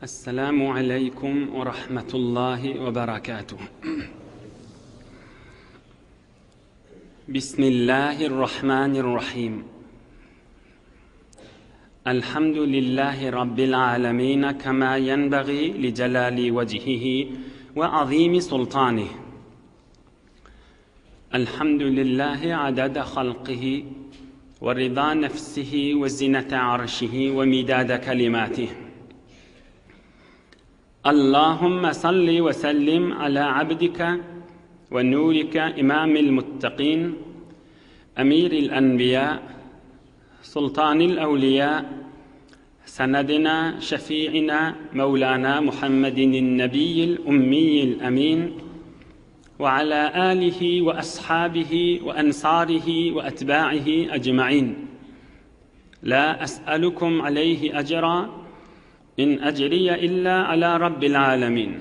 Esselamu aleýkum we rahmetullahi we berekatuh. Bismillahirrahmanirrahim. Elhamdülillahi Rabbil alemin kema yenbagi li celali vecihihi ve azimi sultanih. Elhamdülillahi adada halkihi ve rida nefsihi ve zinete arşihi ve midade kelimatih. Allahümme salli ve sellim ala abdike ve nurike imamil muttaqin, emiril enbiya, sultanil evliya, senedina, şefi'ina, mevlana Muhammedin nebiyyil ummiyil emin, ve ala alihi ve ashabihi ve ensarihi ve etba'ihi ecma'in. La es'alukum aleyhi ecra, in ecriye illa ala rabbil alemin.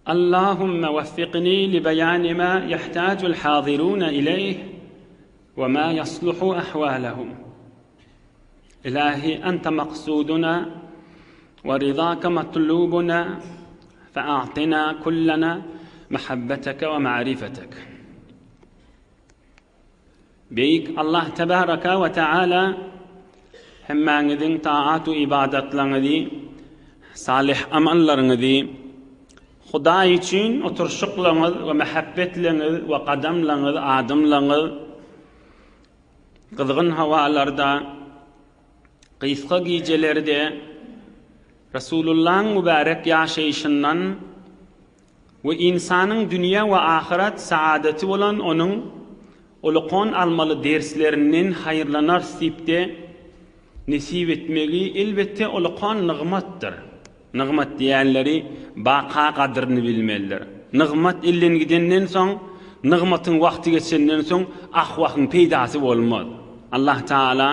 Allahümme veffikni li beyani ma yahtacul hazirun ileyh ve ma yasluhu ahvalehum. İlahi ente maksuduna ve rizake matlubuna fe'a'tina kullana mehabbeteke ve ma'rifetek. Beýik Allah tebaraka we teala hemmäňiziň taat we ybadatlaryňyzy, salyh amallaryňyzy, Hudaý üçin oturyşyklaryňyz we mähebbetleňiz we gadamlaryňyz, adymlaryňyz gyzgyn howalarda, gysga gijelerde Resulullahyň mübärek ýaşaýşyndan we ynsanyň dünýä we ahyret saadaty bolan onuň ulukon almaly derslerinden haýyrlanarys diýip-de nesip etmegi elbetde ulukon nygmatdyr. Nygmat diýenleri baka gadyryny bilmelidir. Nygmat elden gidenden soň, nygmatyň wagty geçenden soň ah-wahyň peýdasy bolmaz. Allah Tagala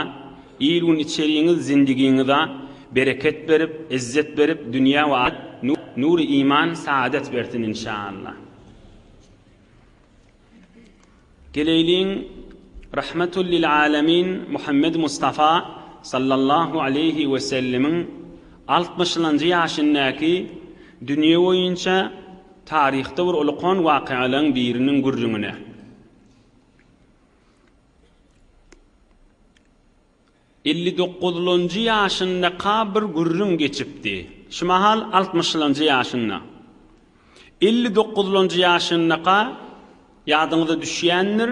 il-gün içeriňiz zindigiňiza bereket berip, izzet berip, dünýä we Nury iman saadet bersin inşallah. Geleýliň Rahmetul lil alemin Muhammed Mustafa sallallahu aleýhi we sellemiň altmyşlanjy ýaşyndaky dünýe boýunça taryhda bir ulkan wakyalaryň biriniň gürrüňine. Elli dokuzlanjy ýaşyndaka bir gürrüň geçipdi. Şu mahal altmyşlanjy ýaşynda. Elli dokuzlanjy ýaşyndaka ýadyňyza düşýändir,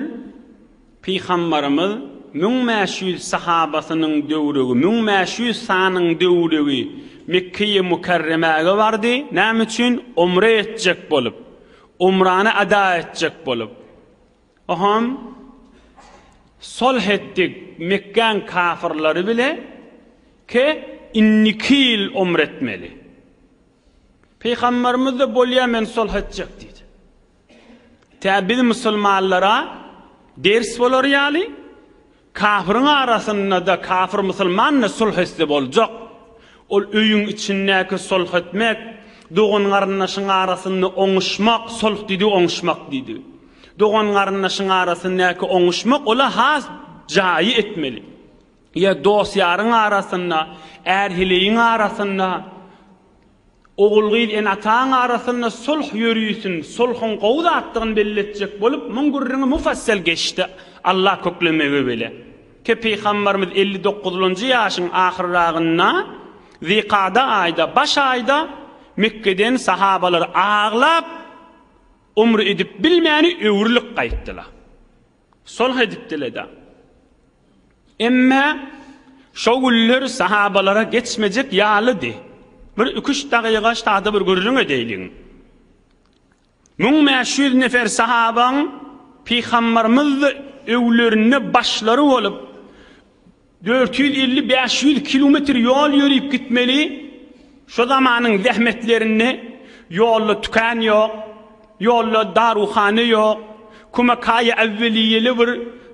Pygambarymyz 1500 sahabasynyň döwregi, 1500 sanyň döwregi Mekgeýi Mükerremäge bardy. Näme üçin? Umre etjek bolup. Umrany ada etjek bolup. Oňam solh etdik Mekgäň kafyrlary bile ke indiki ýyl umre etmeli. Pygamberimiz-de bolýa men solh etjek diýdi. Tä biz musulmanlara ders bolar ýaly Kafyryň arasynda-da kafyr musulman-da sulh etse boljak. Ol öýüň içindäki sulh etmek, dogan-garyndaşyň arasynda oňuşmak, sulh diýdigi oňuşmak diýdigi. Dogan-garyndaşyň arasyndaky oňuşmak ola has jaýy etmeli. Ýa dost-ýaryň arasynda, är-heleýiň arasynda, Ogul-gyz ene-ataň arasynda sulh ýörisin, sulhuň gowy zatdygyny belli etjek bolup, muň gürrüňi mufassal geçdi, Allah köklemegi bile. Ki Pygambarymyz 50 dokuzlanjy ýaşyň ahyrragynda, Zikada aýda, baş aýda Mekgeden sahabalar aglap, umre edip bilmäni öwrülip gaýtdylar. Sulh edipdiler-de. Emme şo günler sahabalara geçmejek ýalydy. Bir iki-üç dagyga sada bir gürrüň edeýliň. 1500 nefer sahabaň Pygambarymyz öwlerinde başlary bolup, 450-500 kilometr ýol ýörüp gitmeli, şo zamanyň zähmetlerinde ýolda tükän ýok, ýolda daruhana ýok, kumakaýy äwweliýeli bir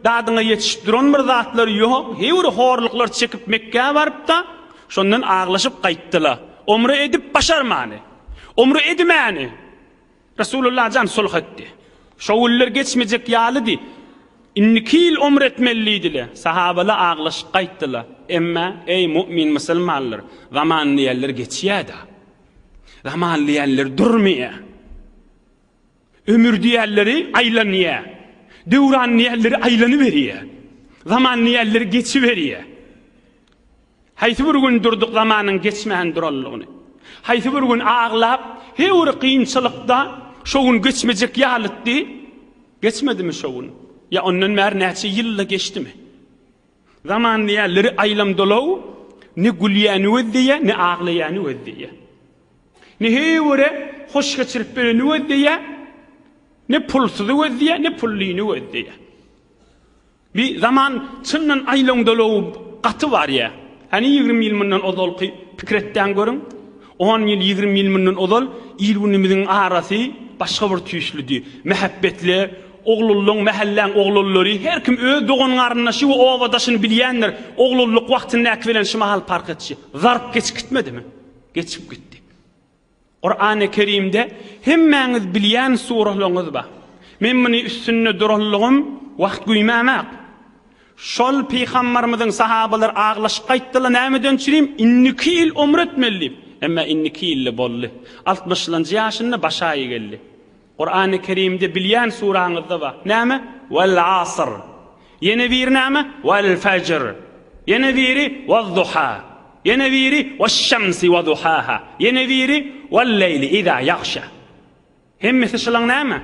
dadyňa ýetişip duran bir zatlar ýok, heý bir horluklar çekip Mekgä baryp-da, şondan aglaşyp gaýtdylar. Umre edip başarmany. Umre edmäni. Resulullah jan sulh etdi. Şo günler geçmejek ýalydy. Indiki ýyl omre etmeli diýdiler. Sahabalar aglaşyp gaýtdylar. Emma, eý, mu'min musulmanlar, zaman diýenler geçýär-de. Zaman diýenler durmaýar. Ömür diýenleri aýlanýar. Döwran diýenleri aýlanyberýär. Zaman diýenleri geçiberýär. Haýsy bir gün durduk zamanyň geçmän duranlygyny? Haýsy bir gün aglap, her bir kynçylykda şo gün geçmejek ýalytdy? Geçmedimi şo gün? Ýa ondan bäri näçe ýyl-da geçdimi? Zaman diýýärleri aýlam-dolaw, ne gülýäni gözleýär, ne aglaýany gözleýär. Ne heýwere hoş geçirip bereni gözleýär, ne pulsuzy gözleýär, ne pullyny gözleýär. Bi zaman çyndan aýlaň-dolaw gaty barýa. Hany 20 ýyl mundan ozalky pikir etdäň görüň. On ýyl, 20 ýyl mundan ozal il-günümiziň arasy başga bir tüýslüdi. Mähebbetli, oglullaň, mähelläň oglullary, her kim öz dogan-garyndaşy we obadaşyny bilýändir. Oglulluk wagtyndaky bilen şu mahal park etşi. Zarp geçip gitmedimi? Geçip gitdi. Kurany Kerimde hemmäňiz bilýän suralaryňyz bar. Men muny üstünde duranlygym wagt güýmämek. Şol pygambarymyzyň sahabalary aglaşyp gaýtdylar nämeden çürim indiki ýyl omre etmeli diýip. Emma indiki ýylda boldy. Altmyşlanjy ýaşynda baş aýy geldi. Kurany Kerimde bilýän suraňyzda bar. Näme? Wal asr. Ýene biri näme? Wal fejr. Ýene biri waz duha. Ýene biri waş şemsi we duhaha. Ýene biri wal leýli iza ýagşa. Hemmesi şulaň näme?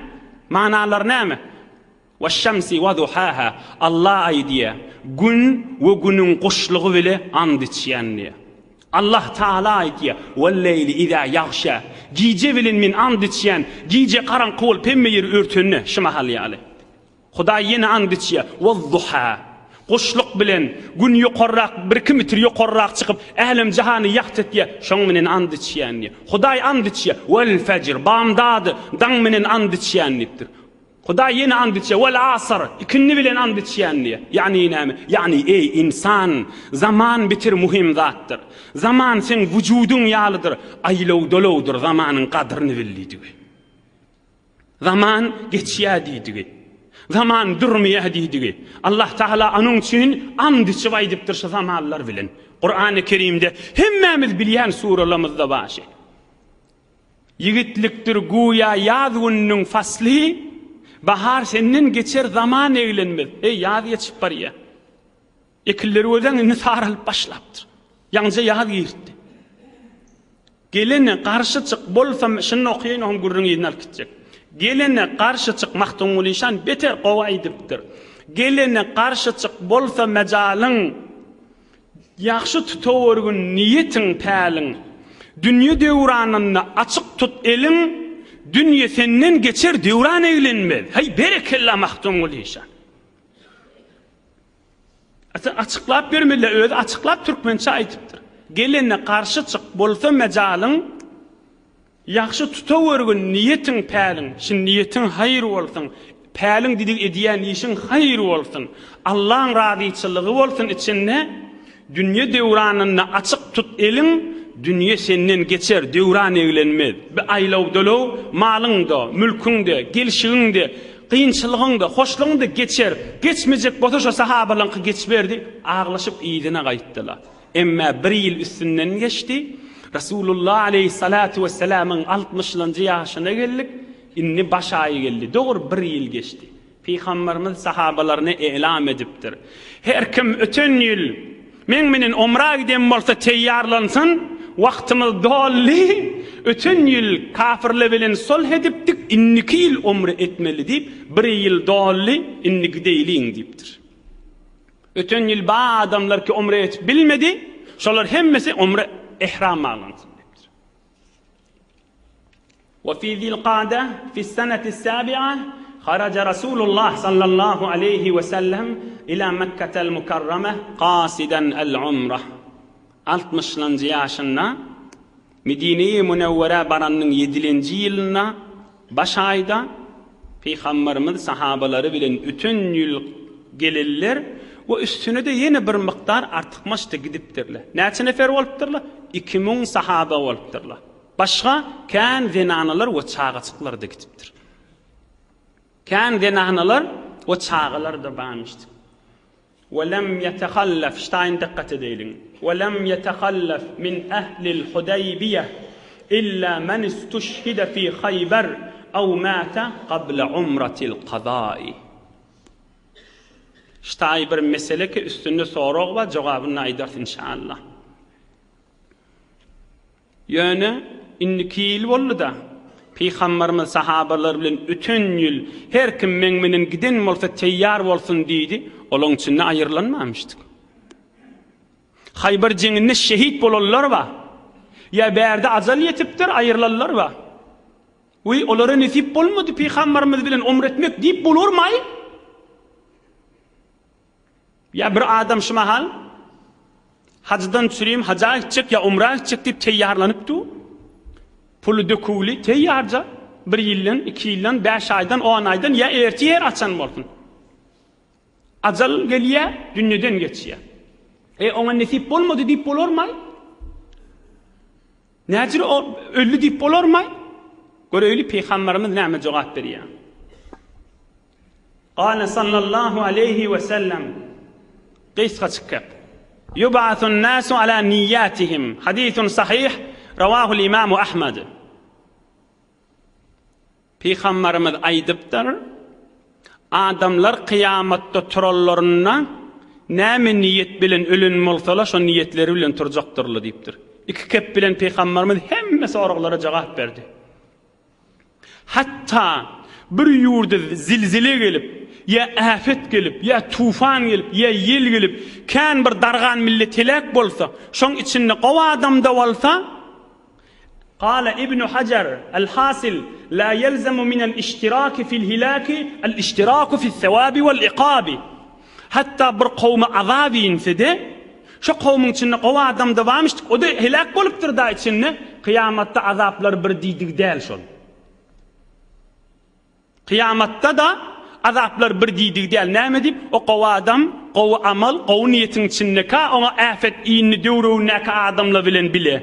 Manalary näme? Waş şemsi we duhaha. Allah aýdýar, Gün we günüň guşlugy bile and içýän diýýär. Allah Taala aýdýar, Wal-leýli izâ ýagşâ, Gije bilen men and içýän, gije garaňky bolup hemme ýeri örtende, şu mahal ýaly. Hudaý ýene and içýär, Waz-duhâ, Guşluk bilen, Gün ýokarrak, bir-iki metr ýokarrak çykyp, älem-jahany ýagty etýär, şoň bilen and içýän diýýär. Hudaý and içýär, Wal-fejr, Bamdady, daň menen and içýän diýipdir. Hudaý ýene and içýär, Wal asr, ikindi bilen and içýän diýýär. Ýagny näme? Ýagny eý, ynsan, zaman bitir muhim zatdyr. Zaman seň wujudyň ýalydyr, aýlaw-dolawdyr, zamanyň gadyryny bil diýdigi. Zaman geçýär diýdigi. Zaman durmaýar diýdigi. Allah Taala onuň üçin and içip aýdypdyr şu zamanlar bilen. Kurany Kerimde hemmämiz bilýän suralarymyzda bar şi. Ýigitlikdir güýä ýaz gününiň fasly, Bahar senden geçer zaman eglenmez. Eý, ýaz geçip barýar. Ekinleri görseň indi saralyp başlapdyr. Ýaňyja ýaz giripdi. Gelene garşy çyk, bolsam şuny okaýyn oňam gürrüň yzyny alyp gitjek. Gelene garşy çyk Magtymguly şan beter gowy aýdypdyr. Gelene garşy çyk bolsa mejalyň, Ýagşy tutawergin niýetiň, päliň. Dünýe döwranynda açyk tut eliň, Dünýe senden geçer, döwran eglenmez. Haý, berekella Magtymguly işan. Ata açyklap bermediler, özi açyklap türkmençe aýdypdyr. Gelene garşy çyk, bolsa mejalyň, Ýagşy tutawergin niýetiň päliň, şin niýetiň haýyr bolsun, päliň diýdik edýän işiň haýyr bolsun, Allaň razyçylygy bolsun içinde, dünýe döwranynda açyk tut eliň, dünýe senden geçer, döwran eglenmez. Bi aýlaw-dolaw malyň-da, mülküň-de, gelşigiň-de, kynçylygyň-da, hoşlugyň-da geçer. Geçmejek bolsa şo sahabalaňky geçiberdi, aglaşyp yzyna gaýtdylar. Emmä bir ýyl üstünden geçdi. Resulullah aleýhissalatu wessalamyň altmyşlanjy ýaşyna geldik. Indi baş aýy geldi. Dogry bir ýyl geçdi. Pygamberimiz sahabalaryna elam edipdir. Her kim öten ýyl meň menen omra giden bolsa teýýarlansyn, wagtymyz doldy, öten ýyl kafirler bilen sulh edipdik, indiki ýyl omra etmeli diýip, bir ýyl doldy, indi gideýliň diýipdir. Öten ýyl ba adamlar ki umre etip bilmedi, şolar hemmesi umre ihram baglansyn diýipdir. Wa fi zilkade fi seneti sabi'a haraja Rasulullah sallallahu aleyhi we sellem ila Mekketel Mukarrame qasidan el umra. Altmyşlanjy ýaşynda Medine-i Münewwerä baranynyň ýedilenji ýylynda baş aýda Pygamberimiz sahabalary bilen öten ýyl gelenler we üstüne-de ýene bir mukdar artykmaç-da gidipdirler. Näçe nefer bolupdyrlar? 2000 sahaba bolupdyrlar. Başga kän zenanalar we çagajyklar-da gidipdir. Kän zenanalar. we çagalar-da barmyşdyk. We lem ýetehallef, ştaýyn dykgat edeýliň. We lem ýetehallef min ehlil Hudaýbiýe illa men istuşhide fi Haýber aw mate gable umratil kazai. Ştaý bir mesele ki üstünde sorag bar, jogabyny aýdarys inşallah. Ýöne indiki ýyl boldy-da, Pygamberimiz sahabalary bilen öten ýyl her kim meň menen giden bolsa teýýar bolsun diýdi, olaň içinde aýrylanmamyşdyk. Haýbar jeňinde şehit bolanlar bar. Ýa bärde ajal ýetipdir, aýrylanlar bar. Wiý, olara nesip bolmady Pygamberimiz bilen umre etmek diýip bolarmaý? Ýa bir adam şu mahal hajdan çürim haja gitjek ýa umra gitjek diýip teýýarlanyp dur. Puly döküwli teýýarja bir ýyldan, iki ýyldan, bäş aýdan, on aýdan ýa ertir her haçan bolsun. Ajal gelýär, dünýeden geçýär. E oňa nesip bolmady diýip bolarmaý? Näjür o öldi diýip bolarmaý? Göreýli pygamberimiz näme jogap berýär. Gale sallallahu aleýhi we sellem, Gysgaçyk gep. Ýub'asun nasu ala niýýatihim, Hadisun sahyh, rawahul imamu Ahmad. Pygamberimiz aýdypdyr, Adamlar kyýamatda turanlarynda näme niýet bilen ölen bolsalar, şo niýetleri bilen turjakdyrlar diýipdir. Iki kep bilen pygamberimiz hemme soraglara jogap berdi. Hatda bir ýurda zilzile gelip, ýa äpet gelip, ýa tufan gelip, ýa ýel gelip, kän bir dargan millet heläk bolsa, şoň içinde gowy adam-da bolsa, Gala Ibn Hajar, El-hasil, la ýelzemu minel iştiraki fil hilaki el-iştiraku fis-sewabi wel-ikabi. Hatda bir kowma azap inse-de, şo kowmuň içinde gowy adam-da barmyş, o-da heläk bolupdyr-da içinde, kyýamatda azaplar bir diýdigi däl şol. Kyýamatda-da azaplar bir diýdigi däl. Näme diýip, o gowy adam, gowy amal, gowy niýetiň içindeka oňa äpet indi döwregindäki adamlar bilen bile.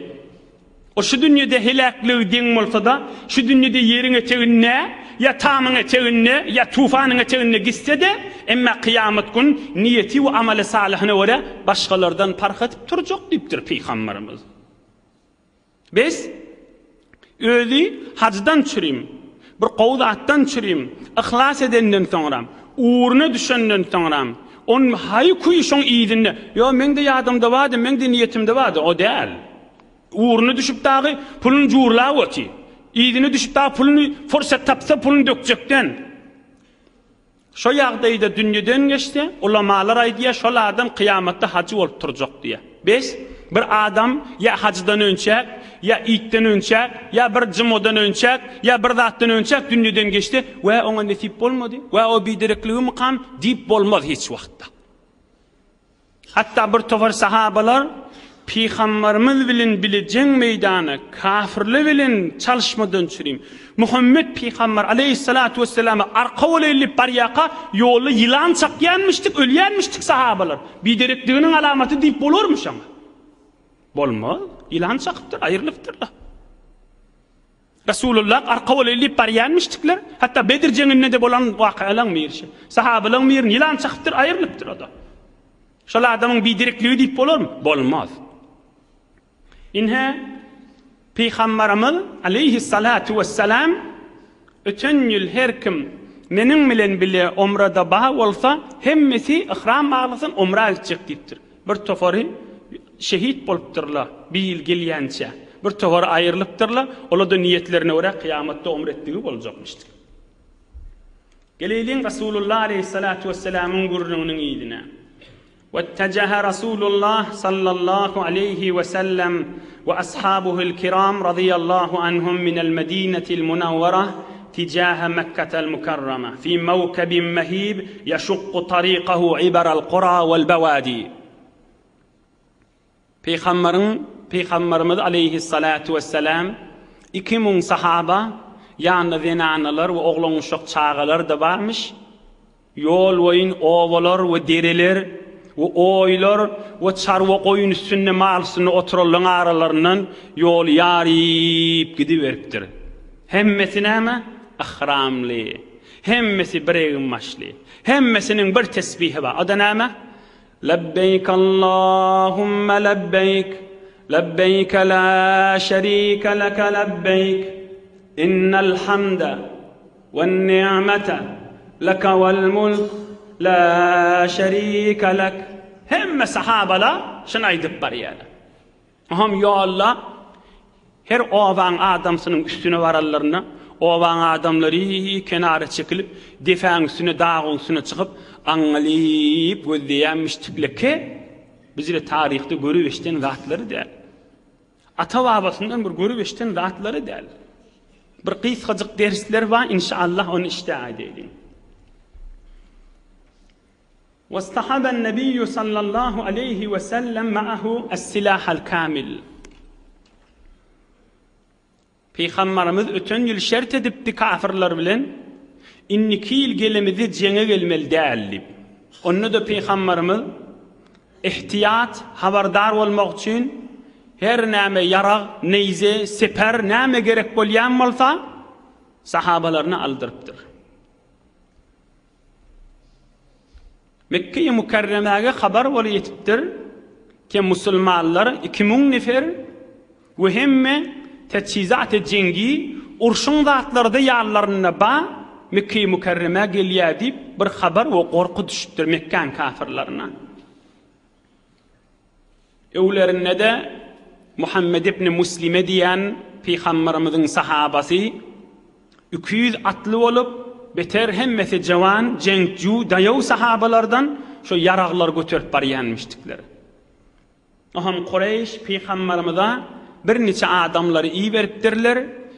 O şu dünýede heläkligi deň bolsa-da, şu dünýede ýeriň eteginde, ýa tamyň eteginde, ýa tufanyň eteginde gitse-de, emma kyýamat gün niýeti we amaly salyhyna görä başgalardan parh edip turjak diýipdir pygamberimiz. Bes, özi hajdan çürim, bir gowy zatdan çürim, yhlas edenden soňram, ugruna düşenden soňram, on haý-küý şoň yzynda, ýo, meň-de ýadymda bardy, meň-de niýetimde bardy, o däl. Ugruna düşüp dagy puluny jurlap otyr. Yzyna düşüp dagy puluny fursat tapsa puluny dökjekden. Şo ýagdaýda dünýeden geçse, ulamalar aýdýar, şol adam kyýamatda hajy bolup turjak diýýär. Bes, bir adam ýa hajydan önçäk, ýa itden önçäk, ýa bir jymodan önçäk, ýa bir zatdan önçäk dünýeden geçse, wä oňa nesip bolmady, wä o biderekligimikam diýip bolmaz hiç wagtda. Hatda bir topar sahabalar Pygambarymyz bilen bile jeň meýdana kafirler bilen çalyşmadan çürim, Muhammet pygambar aleýhissalatu wesselama arka bolaýyn diýip barýarka, ýolda ýylan çakýanmyşdyk, ölýänmişdik sahabalar. Biderekliginiň alamaty diýip bolarmy şoňa? Bolmaz. Ýylan çakypdyr, aýrylypdyrlar. Resulullah arka bolaýyn diýip barýanmyşdyklar. Hatda Bedir jeňinde-de bolan wakalaryň biri şu. Sahabalaryň birini ýylan çakypdyr, aýrylypdyr o-da. Şol adamyň biderekligi diýip bolarmy? Bolmaz. Ine, Pygambarymyz aleýhissalatu wessalam öten ýyl her kim meniň bilen bile umrada bar bolsa, hemmesi ihram baglasyn, umra gitjek diýipdir. Bir topary şehit bolupdyrlar, bir ýyl gelýänçä. Bir topary aýrylypdyrlar, olar-da niýetlerine görä kyýamatda umre etdigi boljakmyşdyr. Geleýliň Rasulullah aleýhissalatu wessalamyň gürrüňiniň yzyna. Wettejehe Rasulullah sallallahu aleýhi wesellem we ashabuhul kiram razyýallahu anhum minel medinetil munawwara tijahe Mekketel mukarrama fi mewkebin mehib ýeşukku tariqahu iberal kura wel bewadi. Pygambaryň Pygambarymyz aleýhissalatu wessalam 2000 sahaba, ýanynda zenanalar we oglan-uşak çagalar-da barmyş. Ýol boýun obalar we dereler we oýlar we çarwa goýun üstünde mal üstünde oturanlaryň aralaryndan ýoly ýaryp gidiberipdir. Hemmesi näme? Yhramly. Hemmesi bir eginbaşly. Hemmesiniň bir tesbihi bar. O-da näme? Lebbeýk Allahumma lebbeýk, lebbeýk la şerike leke lebbeýk, innel hamde wen-ni'mete leke wel-mulk la şerike lek. Hemme sahabalar şuny aýdyp barýarlar. Oňam ýolda her obaň adamsynyň üstüne baranlarynda, obaň adamlary kenara çekilip, depäň üstüne, dagyň üstüne çykyp, aňňalyp gözleýänmişdikle ki, bizre taryhda görüp eşiden zatlary däl. Ata-babasyndan bir görüp eşiden zatlary däl. Bir gysgajyk dersler bar, inşallah ony işde aýdaýlyň. Wastahaben Nebiýu sallallahu aleýhi we sellem ma'ahu es-silahal kamil. Pygambarymyz öten ýyl şert edipdi kafirler bilen, indiki ýyl gelemizde jeňe gelmeli däl diýip. Onda-da pygambarymyz ihtiýat, habardar bolmak üçin her näme ýarag, neýze, seper näme gerek bolýan bolsa sahabalaryna aldyrypdyr. Mekge-i Mükerremäge habar bolup ýetipdir ki, musulmanlar 2000 nefer we hemme teçhizat-y jengi, urşuň zatlary-da ýanlarynda ba, Mekge-i Mükerremä gelýär diýip bir habar we gorky düşüpdir Mekgäň kafirlerine. Öwlerinde-de Muhammet ibn Muslime diýen pygamberimiziň sahabasy 200 atly bolup, beter hemmesi jawan, jeňçju, daýaw sahabalardan şo ýaraglary göterip barýanmyşdikler. Oham Kureýş pygamberimize birniçe adamlary iberipdirler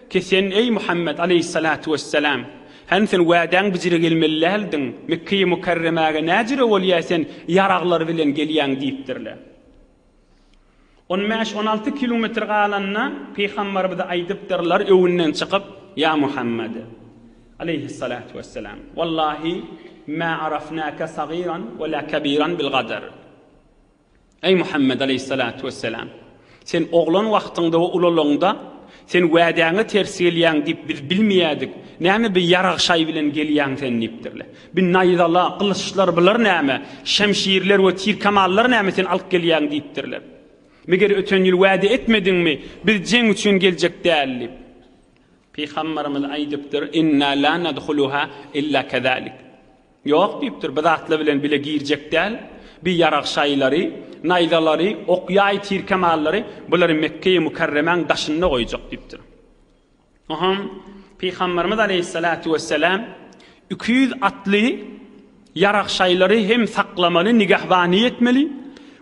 ki, sen eý Muhammet aleýhissalatu wessalam, Hany sen wädäň bijire gelmeli däldiň, Mekgeýi Mükerremäge näjüre bolýa sen ýaraglar bilen gelýäň diýipdirler. On bäş-on alty kilometr galanda Pygamberimize aýdypdyrlar öwünden çykyp, Ýa Muhammed, aleýhissalatu wessalam, wallahi ma arafnaka sagyran we la kebiran bil gadr. Eý Muhammet aleýhissalatu wessalam! Sen oglan wagtyňda we ulalaňda, sen wädäňe ters gelýäň diýip biz bilmeýärdik. Näme bi ýarag-şaý bilen gelýäň sen diýipdirler. Bi naýzala, gylyçlar bular näme? Şemşirler we tir-kamallar näme sen alyp gelýäň diýipdirler. Meger öten ýyl wäde etmediňmi, biz jeň üçin geljek däl diýip. Pygamberimiz aýdypdyr, Inna la nadhuluha illa kezalik. Ýok diýipdir, bu zatlar bilen bile girjek däl, bi ýarag-şaýlary, naýzalary, ok-ýaý, tir-kemallary, bulary Mekgeýi Mükerremäň daşynda goýjak diýipdir. Oňam Pygamberimiz aleýhissalatu wessalam 200 atly ýarag-şaýlary hem saklamaly, nigahbany etmeli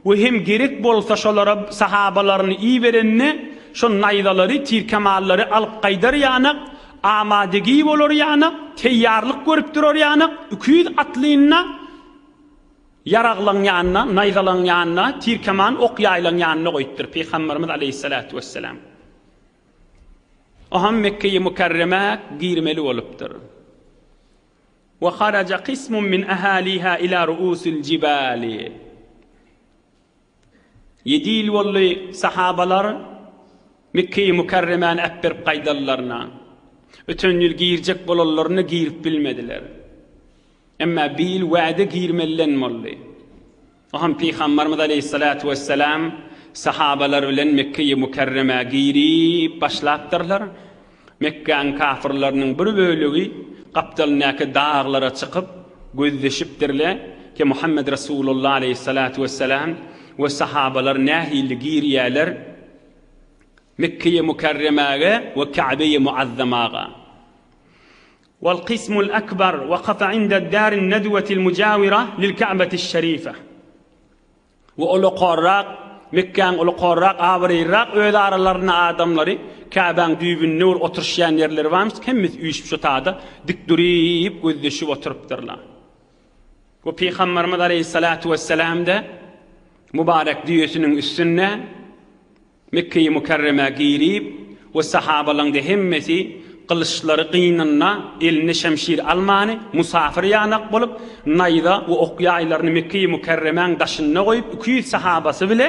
we hem gerek bolsa şolara sahabalaryny iberende şo naýzalary, tir-kemallary alyp gaýdar ýanak, Amadegi bolar ýanak, teýýarlyk görüp durar ýanak, 200 atlyny ýaraglaň ýanyna, naýzalaň ýanyna, tir-keman, ok-ýaýlaň ýanyna goýupdyr Pygamberimiz aleýhissalatu wessalam. O hem Mekgeýi Mükerremä girmeli bolupdyr. Wa haraja kysmun min ahaliha ila ruusil jibali. Ýedi ýyl boldy sahabalar Mekgeýi Mükerremäni äpberip gaýdanlaryna. Öten ýyl girjek bolanlarynda girip bilmediler. Emma bi ýyl wäde girmelilen boldy. Oňam Pygambarymyz aleýhissalatu wessalam sahabalar bilen Mekgeýi Mükerremä girip başlapdyrlar. Mekgäň kafyrlarynyň bir bölegi gapdalyndaky daglara çykyp, gözleşipdirler ki, Muhammed Resulullah aleýhissalatu wessalam we sahabalar nähili girýärler Mekgeýi Mükerremäge we Käbeýi Muazzamaga. Wal kysmul akbar wakafa inda darin nedwetil mujawira lil Ka'betis şerife. We ulukarrak, Mekgäň ulukarrak, abraýlyrak öz aralarynda adamlary Käbäň düýbünde bir oturyşýan ýerleri barmyş, hemmesi üýşüp şo tada dik duryp gözleşip oturypdyrlar. We Pygamberimiz aleýhissalatu wessalam-da mübarek düýesiniň üstünde Mekgeýi Mükerremä girip we sahabalaň-da hemmesi gylyçlary gynynda, eline şemşir almany, musafir ýanak bolup, naýza we ok-ýaýlaryny Mekgeýi Mükerremäň daşynda goýup, 200 sahabasy bile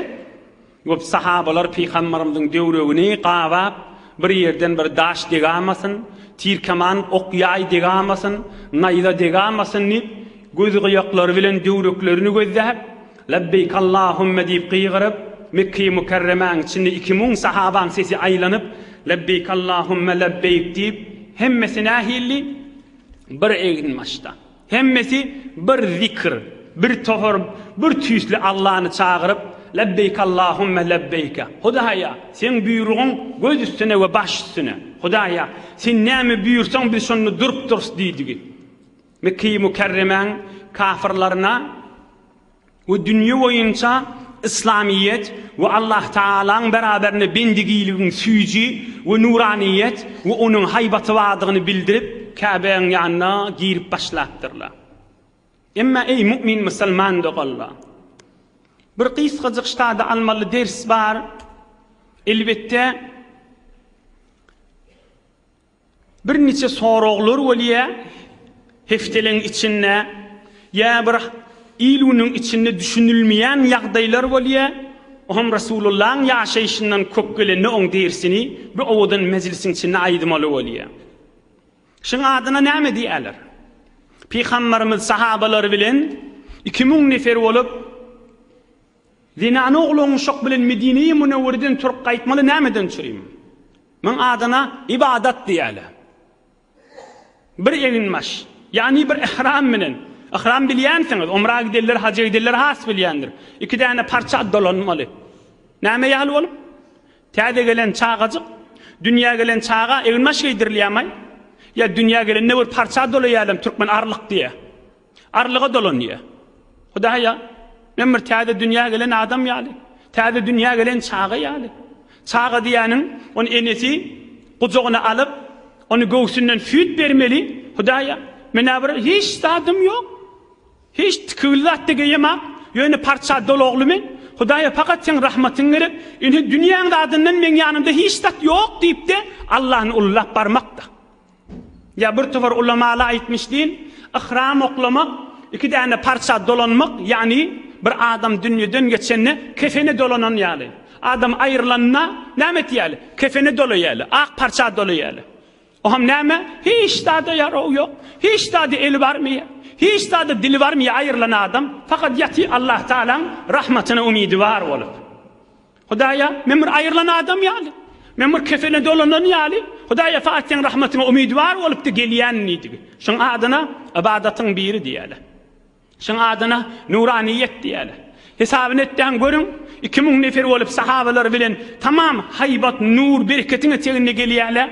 we sahabalar Pygamberimiziň döwregini gabap, bir ýerden bir daş degamasyn, Tirkeman ok-ýaý degamasyn, naýza degamasyn diýip, göz gyýaklary bilen döwreklerini gözläp, Lebbeýk Allahümme diýip gygyryp, Mekgeýi Mükerremäň içinde 2000 sahabaň sesi aýlanyp, Lebbeýk Allahümme lebbeýk diýip, hemmesi nähili? Bir eginbaşda. Hemmesi bir zikr, bir topar, bir tüýsli Allany çagyryp, Lebbeýk Allahümme lebbeýke. Hudaýa, Seň buýrugyň göz üstüne we baş üstüne. Hudaýa, Sen näme buýursaň biz şonda durupdyrys diýdigi. Mekgeýi Mükerremäň kafyrlaryna we dünýe boýunça yslamyýet we Allah Tagalaň beraberinde bendigiligiň süýji we nuranyýet we onuň haýbaty bardygyny bildirip, Käbäň ýanyna girip başlapdyrlar. Emma eý mu'min musulman doganlar! Bir gysgajyk ştada almaly ders bar. Elbetde, Birniçe soraglar bolýar hefteleň içinde ýa bir il-günüň içinde düşünilmeýän ýagdaýlar bolýar. Oňam Resulullahyň ýaşaýşyndan köp gelende oň dersini bir owadan mejlisiň içinde aýdmaly bolýar. Şuň adyna näme diýerler? Pygamberimiz sahabalary bilen 2000 nefer bolup zenany oglan uşak bilen Medine-i Münewwereden turup gaýtmaly nämeden çürim? Muň adyna ybadat diýýärler. Bir eginbaş, ýagny bir ihram bilen. Ihram bilýänsiňiz, umra gidenler, haja gidenler has bilýändir. Iki däne parça dolanmaly. Näme ýaly bolup? Täze gelen çagajyk, dünýä gelen çaga eginbaş geýdirilýärmi? Ýa dünýä gelende bir parça dolaýarlar, türkmen arlyk diýýär. Arlyga dolanýar. Hudaýa, men bir täze dünýä gelen adam ýaly, täze dünýä gelen çaga ýaly. Çaga diýýäniň, ony enesi gujagyna alyp, ony göwsünden süýt bermeli. Hudaýa, men-ä bir hiç zadym ýok. Hiç tikigli zat-da geýemok. Ýöne parça dolagly men. Hudaýa, pakat seň rahmatyň gerek. Ine, dünýäň zadyndan meň ýanymda hiç zat ýok diýip-de, Allany ullap barmak-da. Ýa bir topar ulamalar aýtmyşdyn, Yhram oklamak, iki däne parça dolanmak, ýagny bir adam dünýeden geçende kefene dolanan ýaly. Adam aýrylanda näme etýärler? Kefene dolaýarlar, ak parça dolaýarlar. Oňam näme? Hiç zada ýarawy ýok, hiç zada eli barmaýar, hiç zada dili barmaýar aýrylan adam, fakat ýatyr Allah Tagalaň rahmatyna umydy bar bolup. Hudaýa, men bir aýrylan adam ýaly, men bir kefene dolanan ýaly, Hudaýa, fakat seň rahmatyňa umydwar bolupdy gelýän diýdigi. Şuň adyna ybadatyň biri diýýärler. Şuň adyna nuraniýet diýýärler. Hesabyny etdäň görüň, 2000 nefer bolup sahabalar bilen tamam haýbat, nur, bereketiň eteginde gelýärler.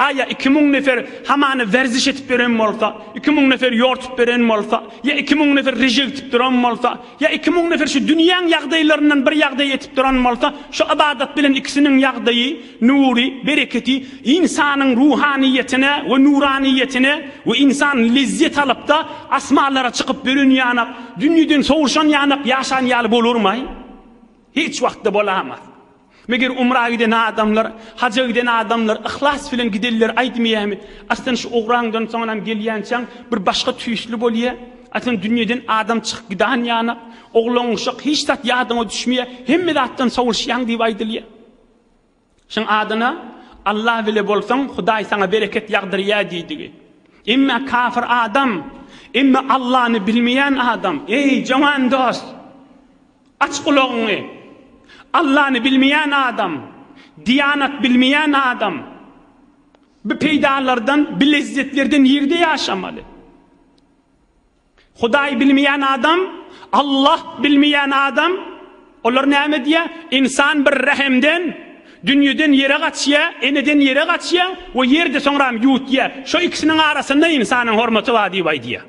Aýa 2000 nefer hamany werziş etip beren bolsa, 2000 nefer ýortup beren bolsa, ýa 2000 nefer reje etip duran bolsa, Ýa 2000 nefer şu dünýäň ýagdaýlaryndan bir ýagdaý etip duran bolsa, şu ybadat bilen ikisiniň ýagdaýy, nury, bereketi ynsanyň ruhanyýetine we nuranyýetine we ynsan lezzet alypda asmanlara çykyp bölen ýanak, dünýeden sowuşan ýanak ýaşan ýaly bolarmaý? Hiç wagtda bolamaz. Meger umra giden adamlar, haja giden adamlar yhlas bilen gidenler aýdmaýarmy? Aslynda şu ugraňdan soňram gelýänçäň bir başga tüýsli bolýar. Aslynda dünýeden adam çykyp gidan ýanak, oglan uşak hiç zat ýadyňa düşmeýär, hemme zatdan sowulşýaň diýip aýdylýar. Şuň adyna Allah bile bolsaň, Hudaý saňa bereket ýagdyrýar diýdigi. Emma kafir adam, emma Allany bilmeýän adam, eý jowan dost! Aç gulagyňy! Allany bilmeýän adam, diýanat bilmeýän adam bu peýdalardan, bu lezzetlerden nirde ýaşamaly? Hudaý bilmeýän adam, Allah bilmeýän adam, olar näme diýýär? Ynsan bir rehemden, dünýeden ýere gaçýar, eneden ýere gaçýar we ýerde soňram ýuwutýar. Şo ikisiniň arasynda ynsanyň hormaty bar diýip aýdýar.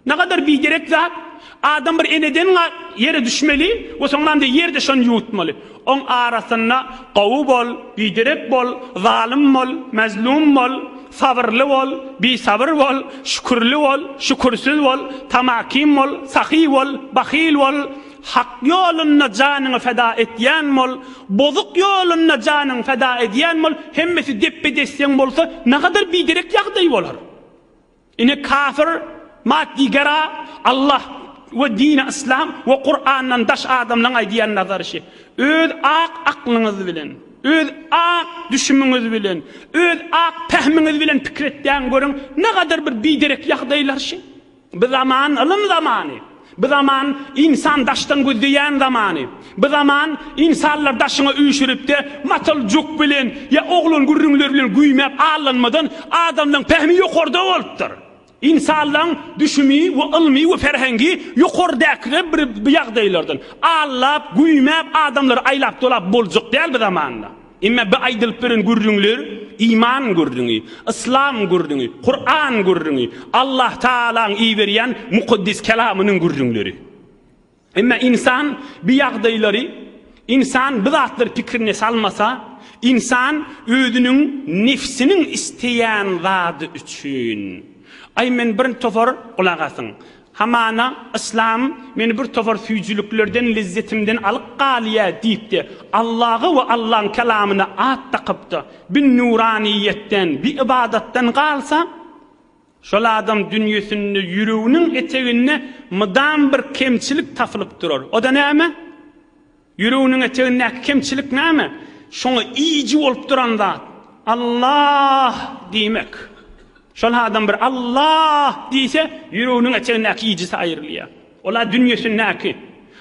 Nagadar biderek zat, adam bir eneden ýere düşmeli we soňram-da ýerde şony ýuwutmaly. Oň arasynda gowy bol, biderek bol, zalym bol, mezlum bol, sabyrly bol, bisabyr bol, şükürli bol, şükürsiz bol, tamakin bol, sahy bol, bahyl bol, hak ýolunda janyňy feda etýän bol, bozuk ýolunda janyňy feda edýän bol, hemmesi depbe-desseň bolsa, nagadar biderek ýagdaý bolar. Ine kafir maddigera Allah we dini yslam we Kurandan daş adamlaň aýdýan nazary şi. Öz ak aklyňyz bilen. Öz ak düşümiňiz bilen, öz ak pähmiňiz bilen pikir etýän görüň, nägadar bir biderek ýagdaýlar şi. Bu zaman ylym zamany. Bu zaman ynsan daşdan gözleýän zamany. Bu zaman ynsanlar daşyňa üýşüripde matal juk bilen ýa oglan gürrüňleri bilen güýmäp allanmadan adamlaň pähmi ýokarda bolupdyr. Ynsanlaň düşümi we ylmy we ferhengi ýokardäkide bir bu ýagdaýlardan allap, güýmäp adamlary aýlap dolap boljak däl bu zamanda. Emma bu aýdylyp beren gürrüňler iman gürrüňi, yslam gürrüňi, Kuran gürrüňi, Allah Tagalaň iberýän mukaddes kelamynyň gürrüňleri. Emma ynsan bu ýagdaýlary, ynsan bu zatlary pikirine salmasa, ynsan özüniň nefsiniň isleýän zady üçin, Aý men bir topar, gulak asyň, hamana yslam meni bir topar süýjüliklerden, lezzetimden alyp galýa diýip-de, Allaha we Allaň kelamyna at dakyp-da, bi nuraniýetden, bi ybadatdan galsa, Şol adam dünýesinde ýüreginiň eteginde mydam bir kemçilik tapylyp durar. O-da näme? Ýüreginiň etegindäki kemçilik näme? Şoňa iýiji bolup duran zat, Allah diýmek. Şol adam bir Allah diýse, ýüreginiň etegindäki iýijisi aýrylýar. Ol-a dünýesindäki.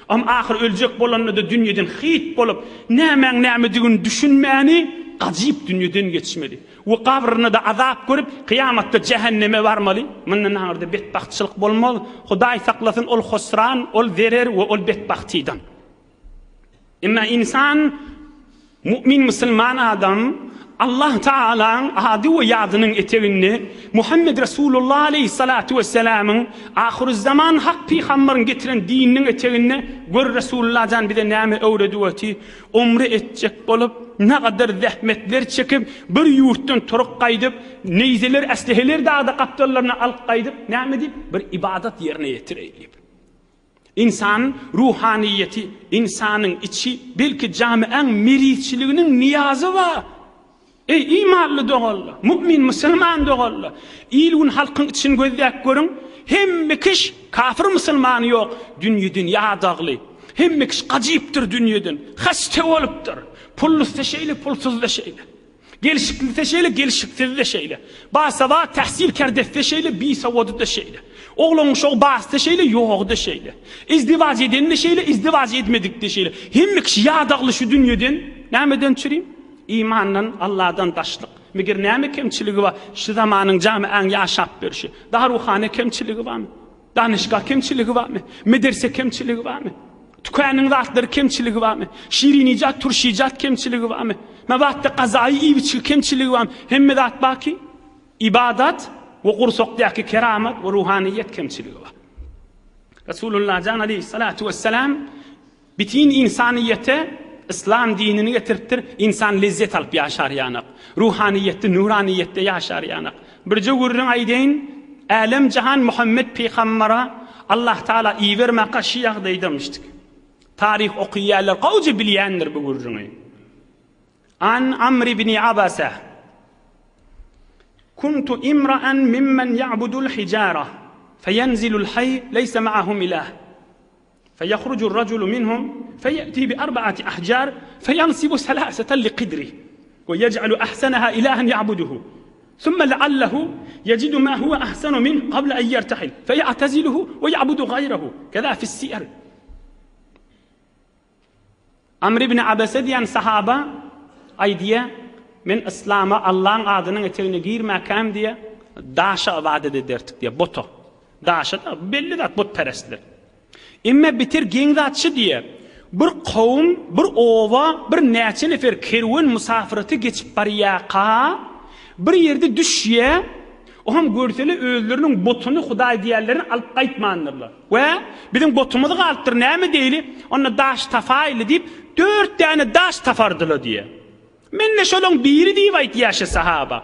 Am ahyr öljek bolanda-da dünýeden hyýt bolup, nämäň nämedigini düşünmäni gajyp dünýeden geçmeli. We gabrynda-da azap görüp, kyýamatda jähenneme barmaly. Mundan aňyrda betbagtçylyk bolmaz. Hudaý saklasyn ol husran, ol zerer we ol betbagtydan. Emma ynsan, mu'min musulman adam Allah Tagalaň ady we ýadynyň eteginde Muhammed Resulullah aleýhissalatu wessalamyň ahyrüzzaman hak pygambaryň getiren dininiň eteginde gör Resulullah jan bize näme öwredip oty, umre etjek bolup nagadar zähmetler çekip bir ýurtdan turup gaýdyp neýzeler äsliheler dagda gapdallaryna alyp gaýdyp näme diýip bir ybadat ýerine ýetireý diýip. Ynsan ruhanyýeti, ynsanyň içi, belki jamiäň merizçiliginiň nyýazy bar. Eý, imanly doganlar, mu'min musulman doganlar, il-gün halkyň içini gözläp görüň, hemme kiş kafir musulmany ýok, dünýeden ýadagly, hemme kiş gajypdyr dünýeden, haste bolupdyr, pullusy şeýle, pulsuz-da şeýle. Gelşiklisi şeýle, gelşiksizi-de şeýle. Basawat, tähsil kerdesi-de şeýle, bisawady-da şeýle. Oglan-uşagy basy-da şeýle, ýogy-da şeýle. Izdiwaç edeni-de şeýle, izdiwaç etmedik-de şeýle. Hemme kişi ýadagly şu dünýeden. Nämeden çürim? Imandan, Alladan daşlyk. Meger näme kemçiligi bar şu zamanyň jamiäň ýaşap berşi? Daruhana kemçiligi barmy? Danyşgah kemçiligi barmy? Mederse kemçiligi barmy? Tükanyň zatlary kemçiligi barmy? Şirinijat, turşijat kemçiligi barmy? Mabatda gazaýy iýip-içgi kemçiligi barmy? Hemme zat bar ki, ybadat we gursakdaky keramat we ruhanyýet kemçiligi bar. Resulullah jan aleyhissalatu vesselam Bitin ynsanyýete yslam dinini getiripdir, ynsan lezzet alyp ýaşar ýanak. Ruhanyýetde, nuranyýetde ýaşar ýanak. Birje gürrüň aýdaýyn, älem jahan Muhammet pygambara Allah Taala ibermaka şy ýagdaýdamyşdyk. Taryh okyýarlar gowja bilýändir bu gürrüňi. An Amr ibn Abasa Kuntu imra'an mimmen ya'budul hijara feýenzilul haý leýse ma'ahum ilah. فيخرج الرجل منهم فيأتي بأربعة أحجار فينصب ثلاثة لقدره ويجعل أحسنها إلها يعبده ثم لعله يجد ما هو أحسن منه قبل أن يرتحل فيعتزله ويعبد غيره كذا في السير Amr ibn Abese diýen sahaba aýdýar, Men yslama Allaň adynyň etegine girmäkäm diýýär, daşa ybadat ederdik diýýär, bota. Daşa-da, bu belli zat, butperestler. Emma beter geň zat şu diýýär, bir kowum, bir oba, bir näçe nefer kerwen musafyrata geçip barýarka, bir ýerde düşýär, oňam görsele özleriniň botuny hudaý diýýänlerini alyp gaýtmandyrlar. We, biziň botumyz galypdyr, näme edeýli, onda daş tapaýly diýip, dört däne daş tapardylar diýýär. Men-de şolaň biri diýip aýtýar şu sahaba.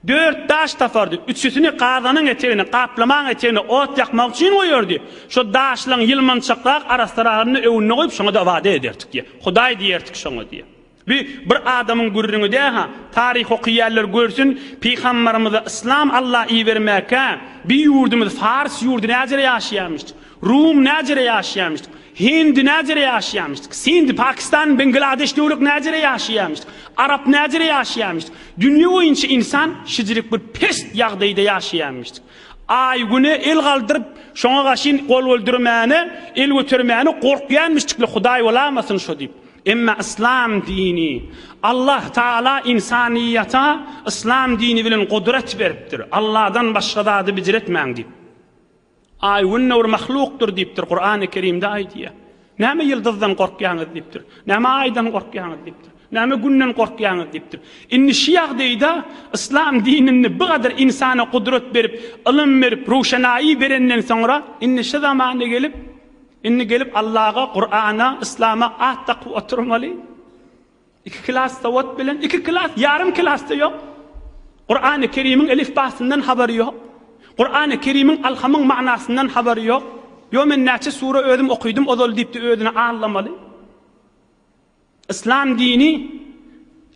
Dört daş tapardy, üçüsini gazanyň etegine, gaplamaň etegine ot ýakmak üçin goýardy. Şo daşlaň ýylmançakrak arassaragyny öňünde goýup, şoňa-da ybadat ederdik diýýär. Hudaý diýerdik şoňa diýýär. Bu bir adamyň gürrüňi däl-ha. Taryh okyýanlar görsün, pygambarymyza yslam Alla ibermäkä, bi ýurdumyz Fars ýurdy näjere ýaşaýarmyşdyk, Rum näjere ýaşaýarmyşdyk. Hindi näjere ýaşaýamyşdyk? Sindi, Pakistan, Bengladeş döwlet näjere ýaşaýamyşdyk? Arap näjere ýaşaýamyşdyk? Dünýe boýunça insan şijirik bir pes ýagdaýda ýaşaýamyşdyk. Aý-güne el galdyryp, şoňa gaşyn gol öldürmäne, el götermäne gorkýanmyşdykly, Hudaý bolamasyn şo diýip. Emma yslam dini, Allah Taala ynsanyýata yslam dini bilen gudrat beripdir. Allahdan başga zady bijiretmäň diýip. Aý gün-de bir mahlukdyr diýipdir, Kurany Kerimde aýdýar. Näme ýyldyzdan gorkýaňyz diýipdir. Näme aýdan gorkýaňyz diýipdir. Näme günden gorkýaňyz diýipdir. Indi şu ýagdaýda yslam dininde bu gadar ynsana gudrat berip, ylym berip, röwşenaýy berenden soňra indi şu zamana gelip, indi gelip Allaha, Kurana, yslama at dakyp oturmaly. Iki klas sowat bilen, iki klas, ýarym klas-da ýok. Kurany Kerimiň elifbasyndan habary ýok. Kurany Kerimiň alhamyň manasyndan habary ýok. Ýo men näçe sure özüm okydym ozal diýipdi özüni aldamaly. Yslam dini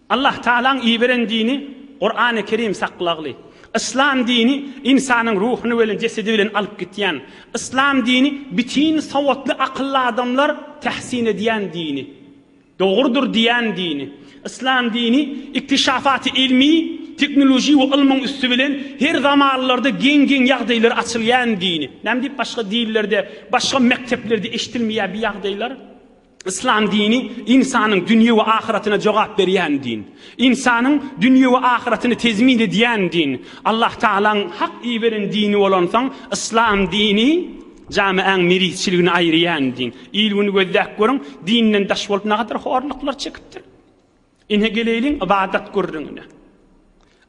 Allah Taalaň iberen dini Kurany Kerim saklagly. Yslam dini ynsanyň ruhuny bilen jesedi bilen alyp gitýän. Yslam dini bitin sowatly akylly adamlar tähsin edýän dini. Dogrudyr diýän dini. Yslam dini iktişafaty ilmi, teknoloji we ylmyň üsti bilen her zamanlarda geň-geň ýagdaýlar açylýan dini. Näme diýip başga dinlerde, başga mekdeplerde eşdilmeýär bi ýagdaýlar? Yslam dini ynsanyň dünýe we ahyratyna jogap berýän din. Ynsanyň dünýe we ahyratyny tezmin edýän din. Allah Tagalaň hak iberen dini bolansoň, yslam dini Jamiäň merizçiligini aýyrýan din. Il-güni gözläp görüň, dinden daş bolup nagadar horluklar çekipdir. Ine geleýliň ybadat gürrüňine.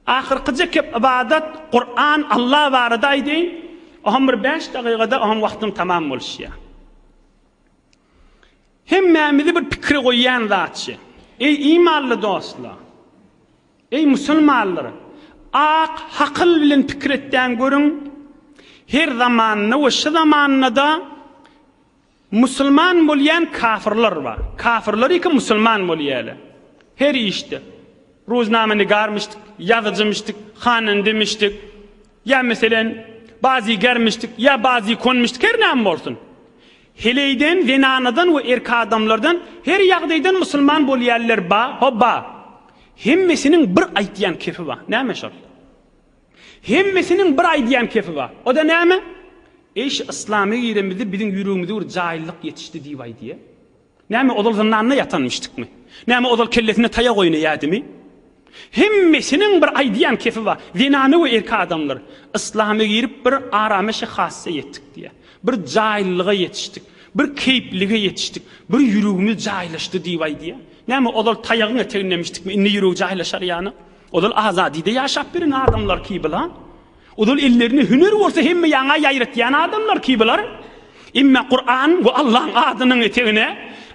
Ahyrkyja kep ybadat, Kuran, Allah barada aýdaýyn. Oham bir bäş dagygada oham wagtym tamam boluşýar. Hemmämizi bir pikire goýýan zatçy. Eý imanly dostlar! Eý musulmanlar! Ak hakyl bilen pikir etdäň görüň, her zamanda we şu zamanda-da musulman bolýan kafyrlar bar. Kafyrlar iki musulman bolýarlar. Her işde. Ruznamenigarmyşdyk, ýazyjymyşdyk, hanendemişdik, ýa meselen, bazigermişdik, ýa bazikonmyşdyk, her näme bolsun. Heleýden, zenanadan we erk adamlardan her ýagdaýdan musulman bolýarlar ba, ho ba. Hemmesiniň bir aýtýan kefi bar. Näme şol? Hemmesiniň bir aýdýan kefi bar. O-da näme? Eý şu yslama giremizde biziň ýüregimize bir jaýlylyk ýetişdi diýip aýdýar. Näme ozal zyndanda ýatanmyşdykmy? Näme ozal kellesinde taýak oýnaýardymy? Hemmesiniň bir aýdýan kefi bar. Zenana we erkek adamlar yslama girip bir arameşe hassa ýetdik diýýär. Bir jaýlylyga ýetişdik. Bir keýplige ýetişdik. Bir ýüregimiz jaýlaşdy diýip aýdýar. Näme ozal taýagyň etegindemişdikmi? Indi ýüregi jaýlaşar ýaly. Ozal azadyda ýaşap ýören adamlar ki bular. Ozal ellerinde hüner bolsa hemme ýaňa ýaýratýan adamlar ki bular. Emme Kuran we Allaň adynyň etegine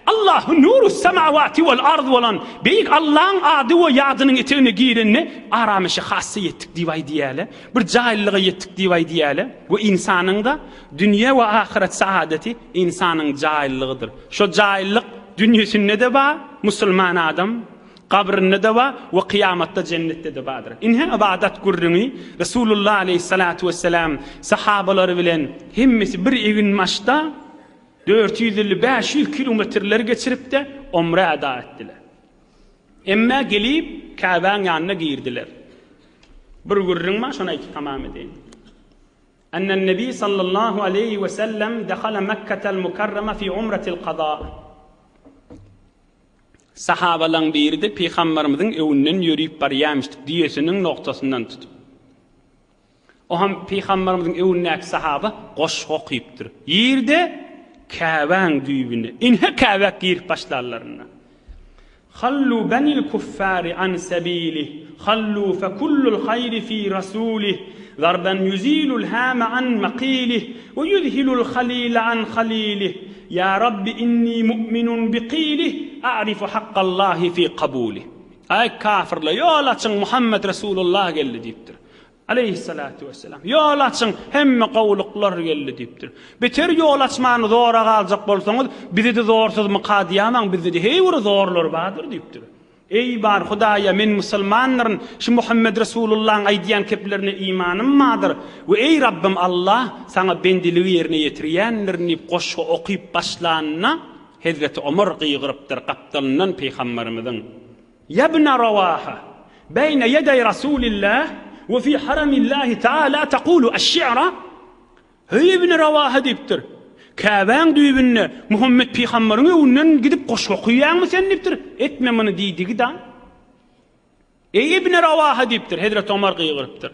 Allahu nurus semawati wal ard bolan beýik Allaň ady we ýadynyň etegine girende arameşe hassa ýetdik diýip aýdýarlar. Bir jaýlylyga ýetdik diýip aýdýarlar. We ynsanyň-da dünýe we ahyret saadeti ynsanyň jaýlylygydyr. Şo jaýlylyk dünýesinde-de bar, musulman adam. Gabrynda-da bar we kyýamatda jennetde-de bardyr. Ine ybadat gürrüňi Resulullah aleýhissalatu wessalam sahabalary bilen hemmesi bir eginbaşda 450, 500 kilometrleri geçirip-de omre eda etdiler. Emme gelip Käbäň ýanyna girdiler. Bir gürrüň bar, şony aýdyp tamam edeýin. Ennen-nebi sallallahu aleýhi we sellem dehala Mekketel Mukarrama fi umratil kaza. Sahabalaň biri-de pygambarymyzyň öňünden ýörüp barýamyşdyk, düýesiniň nogtasyndan tutup. O hem pygambarymyzyň öňündäki sahaba goşgy okypdyr. Ýerde Käbäň düýbünde. Inhe Käbä girip başlanlarynda. Hallu benil kuffari an sebilih, hallu fe kullul haýri fi rasulih, zarban ýuzilul hame an makilih, we ýuzhilul halile an halilih. Ýa Rabbi inni mu'minun biqilih, a'rifu hakkallahi fi kabulih. Aý kafirler, ýol açyň Muhammet Resulullah geldi diýipdir. Aleýhissalatu wesselam. Ýol açyň, hemme gowulyklar geldi diýipdir. Beter ýol açmany zora galjak bolsaňyz, bizede zorsuzmyka diýämaň, bizde-de heý bir zorlar bardyr diýipdir. Eý bar Hudaýa men musulmandyryn, şu Muhammet Resulullahyň aýdýan keplerine imanym bardyr we eý Rabbym Allah saňa bendiligi ýerine ýetirýändirin diýip goşgy okyp başlanyna Hezreti Omar gygyrypdyr gapdalyndan Pygamberimiziň Ýa bne Rawaha, beýne ýedeý Rasulillah we fi haramillahi taala taqulu aş-şi'ra Heý ibn Rawaha diýipdir. Käbäň düýbünde Muhammet pygambaryň öňünden gidip goşgy okaýaňmy sen diýipdir. Etme muny diýdigi-da. Eý ibn Rawaha diýipdir, Hezreti Omar gygyrypdyr.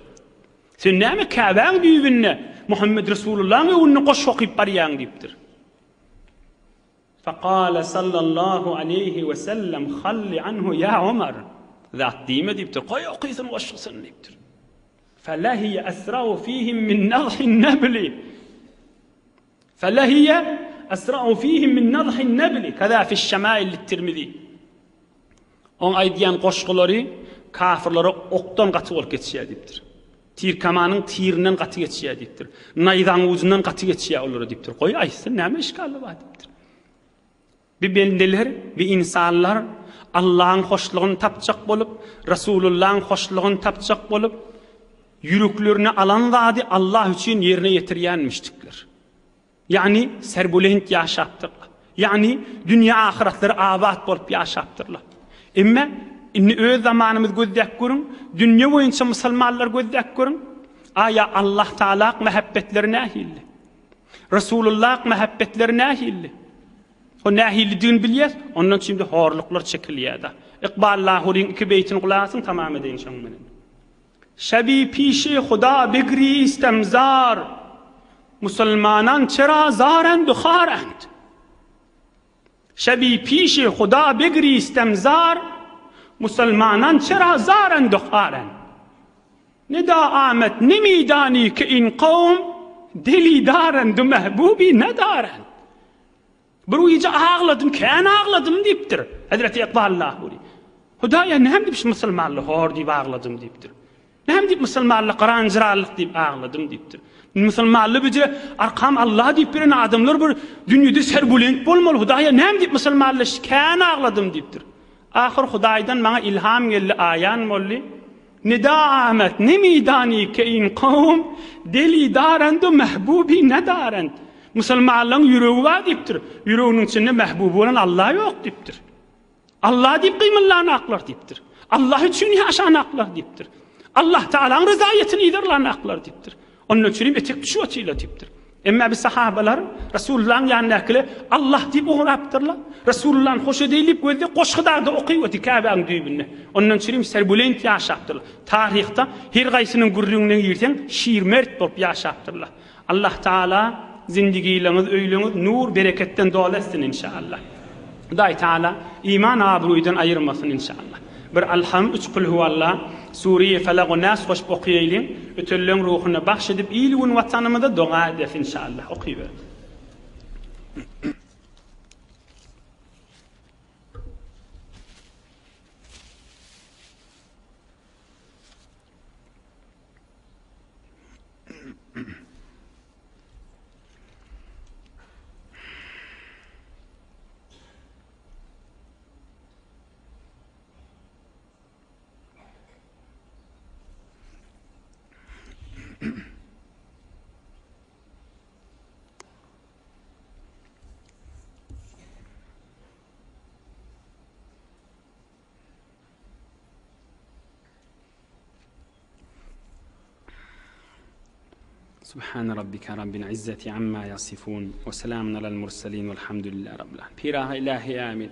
Sen näme Käbäň düýbünde Muhammet Resulullahyň öňünde goşgy okyp barýaň diýipdir. Fekale sallallahu aleýhi we sellem halli anhu ýa Omar. Zat diýme diýipdir. Goý okysyn goşgusyny diýipdir. Felehiye esra'u fihim min nadhin nebli. Felehiye esra'u fihim min nadhin nebli. Kaza fi şemail lit-Tirmizi. Oň aýdýan goşgulary kafirlere okdan gaty bolup geçýär diýipdir. Tirkamanyň tirinden gaty geçýär diýipdir. Naýzaň ujundan gaty geçýär olara diýipdir. Goý aýtsyn, näme işgali bar diýipdir. Bi bendeler, bi ynsanlar Allaň hoşlugyny tapjak bolup, Resulullaň hoşlugyny tapjak bolup, ýüreklerine alan zady Allah üçin ýerine ýetirýänmişdikler. Ýagny serbulent ýaşapdyrlar. Ýagny dünýe-ahyratlary abat bolup ýaşapdyrlar. Emme indi öz zamanymyzy gözläp görüň, dünýe boýunça musulmanlary gözläp görüň, aýa Allah Tagalak mähebbetleri nähilli? Resulullak mähebbetleri nähilli? O nähilidigini bilýäs, ondan şimdi horluklar çekilýär-de. Ykbal Lahuryň iki beýtini gulak asyň, tamam edeýin şoň bilen. Şebi pişi Huda bigristem zar, Musulmanan çera zarend u harend. Şebi pişi Huda bigristem zar, Musulmanan çera zarend u harend. Nida amet nemidani ki in kowm, Dili darend u mehbubi nedarend. Bir gije agladym, kän agladym diýipdir. Hezreti Ykbal Lahuri. Hudaýa näme diýip şu musulmanly hor diýip agladym diýipdir. Näme diýip musulmanly gyranjyrallyk diýip agladym diýipdir. Musulmanly bije arkam Allah diýip beren adamlar bir dünýede serbulent bolmaly. Hudaýa näme diýip musulmanly kän agladym diýipdir. Ahyr Hudaýdan maňa ilham geldi, aýan boldy. Nida amet nemidani ke in kowm deli darendu mehbubi nedarend. Musulmanlaryň ýüregi bar diýipdir. Ýüreginiň içinde mehbubi bolan Allah ýok diýipdir. Allah diýip gymyllanaklar diýipdir. Allah üçin ýaşanaklar diýipdir. Allah Taalaň ryzaýatyny yzarlanaklar diýipdir. Ondan üçin etek düşüp otyrlar diýipdir. Emma biz sahabalar Resulullahyň ýanyndakylar Allah diýip ugrapdyrlar. Resulullahny hoş edeýin diýip gözde goşgy dagda okyp otyr Käbäniň düýbünde. Ondan üçin serbulent ýaşapdyrlar. Taryhda her gaýsynyň gürrüňine girseň şir mert bolup ýaşapdyrlar. Allah Taala zindigileňiz öýleňiz nur bereketden doly etsin inşallah. Hudaý Taala iman abruýdan aýyrmasyn inşallah. Bir Alham üç Kulhuwalla Sure-i Felak we Nas goşup okaýalyň ötenleň ruhuna bagş edip il gün watanymyza doga edes inşallah okyber. Subhane rabbike rabbil izzeti amma yasifun we selamun alal murselin velhamdülillahi rabbil alamin. Piraha ilahi amin.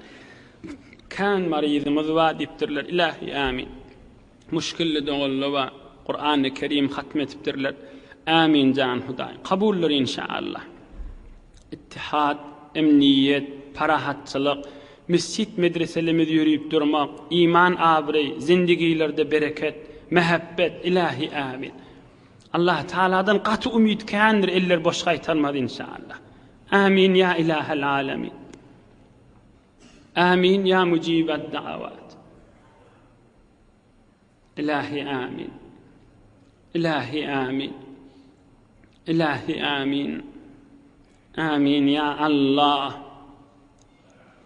Kan maryzymyz bar diýipdirler. Ilahi amin. Muşkilli doganlar bar. Kur'an-ı Kerim hatm etipdirler. Amin jan Hudaý. Kabuldyr inşallah. Ittihad, emniýet, parahatçylyk, mesjit medreselerimiz ýörüp durmak, iman abraý, zindigilerde bereket, mähebbet, ilahi amin. Allah Taaladan gaty umyt kändir, eller boş gaýtarmaz inşallah. Amin ýa ilahel alemin. Amin ýa mujibed dawat. Ilahi amin. Ilahi amin. Ilahi amin. Amin ýa Allah.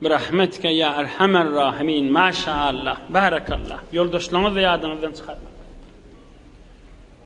Birahmetike ýa erhamer rahimin. Maşaallah. Barakallah. Ýoldaşlaryňyzy ýadyňyzdan çykarmaň.